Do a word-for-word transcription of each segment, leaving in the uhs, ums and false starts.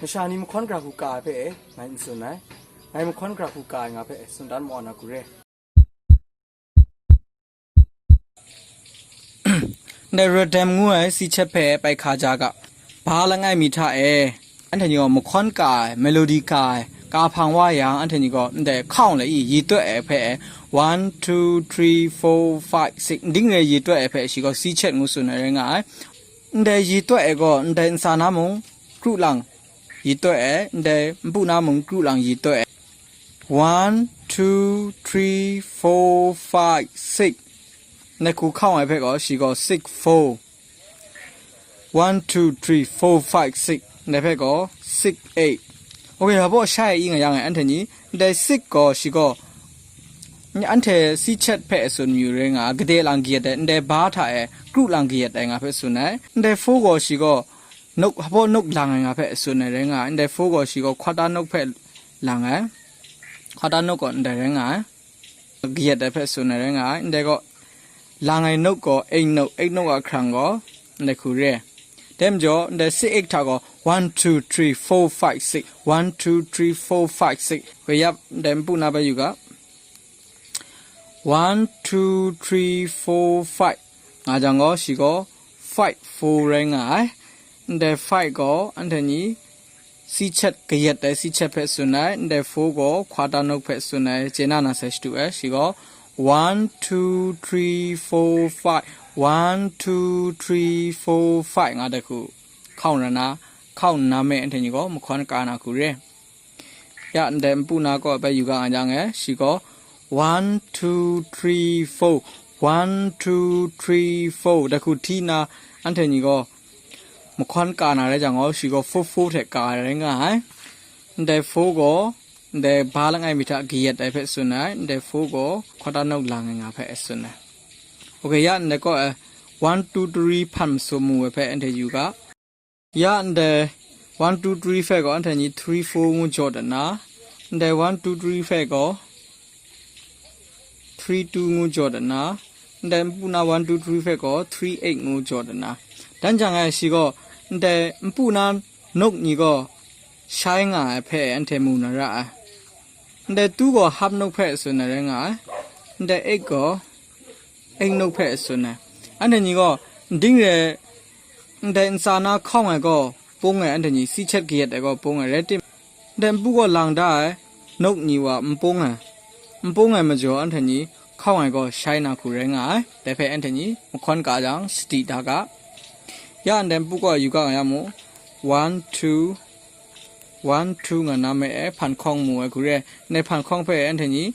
Masha ni mahkawn gara hku ka ai hpe e, ngai n tsun ai. Ngai mahkawn gara hku ka ai nga hpe tsun dan maw na hku re. Ndai rhythm ngu ai si chet hpe bai hka ja ga, ba langai mi hta e, anhte ni gaw mahkawn ka ai, melody ka ai, ka hpang wa yang, anhte ni gaw ndai count lai i, yi tawt ai hpe e, one, two, three, four, five, six, nding re yi tawt ai hpe shi gaw si chet ngu tsun ai rai nga ai. Ndai yi tawt ai gaw, ndai ntsa na mung kru lang yi tawt ai, ndai npu na mung kru lang yi tawt ai. One, two, three, four, five, six. Ndai hku hkawng ai hpe gaw, shi gaw six four. One, two, three, four, five, six. Ndai hpe gaw six eight. Ok, hpa baw shai i nga yang e, anhte ni, ndai six gaw, shi gaw, anhte si chet hpe tsun mayu rai nga, gade lang kayat ai, ndai ba hta e, kru lang kayat ai nga hpe tsun ai. Ndai four gaw, shi gaw, nok, hpa baw nok lang ai nga hpe tsun ai rai nga ai. Ndai four gaw, shi gaw, hkawta nok hpe lang ai. Hkawta nok gaw, ndai rai nga ai. Kayat ai hpe tsun ai rai nga ai. Ndai gaw, lang ai nok gaw eight nok, eight nok a hkrang gaw, ndai hku re. Dai majaw, ndai six eight hta gaw, one, two, three, four, five, six, one, two, three, four, five, six. Kayap, ndai npu na bai yu ga. One, two, three, four, five. Nga jang gaw, shi gaw, five four rai nga ai. Ndai five gaw, anhte ni, si chet kayat ai si chet hpe tsun ai, ndai four gaw hkawta nok hpe tsun ai, chye na na sai shadu ai, shi gaw, one, two, three, four, five, one, two, three, four, five nga dai hku, hkawng ra na, hkawng nna me anhte ni gaw mahkawn ka na hku re. Ya, ndai npu na kaw bai yu ga nga jang e, shi gaw, one, two, three, four, one, two, three, four, dai hku hti nna, anhte ni gaw, mahkawn ka na rai jang gaw, shi gaw four four hte ka ai rai nga ai. Ndai four gaw, ndai ba langai mi hta kayat ai hpe tsun ai, ndai four gaw hkawta nok lang ai nga hpe tsun ai. Ok, ya ndai kaw, eh, one, two, three hpan masum mu ai hpe anhte yu ga. Ya ndai one, two, three hpe gaw anhte ni three four ngu jaw dat na, ndai one, two, three hpe gaw three two ngu jaw dat na, ndai npu na one, two, three hpe gaw three eight ngu jaw dat na. Dan jang e shi gaw, ndai npu na nok ni gaw shai nga ai hpe anhte mu na ra ai. Ndai two gaw hap nok hpe tsun ai rai nga ai. Ndai eight gaw eight nok hpe tsun ai. Anhte ni gaw, nding re, ndai ntsa na hkawng ai gaw pung ai, anhte ni si chet kayat ai gaw pung ai, rai tim, ndai npu gaw lang da ai, nok ni wa n pung ai, n pung ai majaw, anhte ni hkawng ai gaw shai na hku rai nga ai. Dai hpe anhte ni mahkawn ka jang, sadi da ga. Ya ndai npu gaw yu ga nga ya mu, one, two, one, two nga na me e, hpan hkawng mu ai hku re, ndai hpan hkawng hpe anhte ni,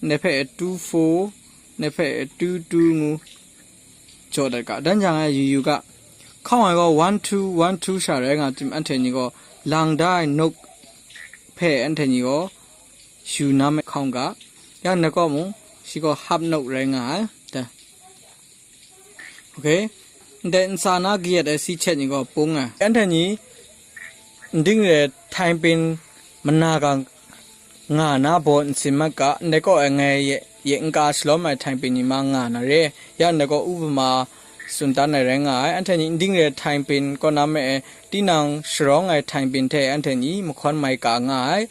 ndai hpe two four, ndai hpe two two ngu jaw dat ga, dan jang e yu yu ga. Hkawng ai gaw one two, one two sha rai nga tim, anhte ni gaw lang da ai nok hpe anhte ni gaw yu na me hkawng ga. Ya ndai kaw mung, shi gaw hap nok rai nga ai. Da. Ok. Ndai ntsa na kayat ai si hkyet ni gaw pung ai. Anhte ni nding re, typing mana ga nga na baw n sin mat ga, ndai kaw e ngai ye, ye n ka shalawm ai typing ni ma nga na re. Ya ndai gaw upama tsun dan ai rai nga ai. Anhte ni nding re typing kaw na me e, tinang sharawng ai typing hte anhte ni mahkawn mai ka nga ai.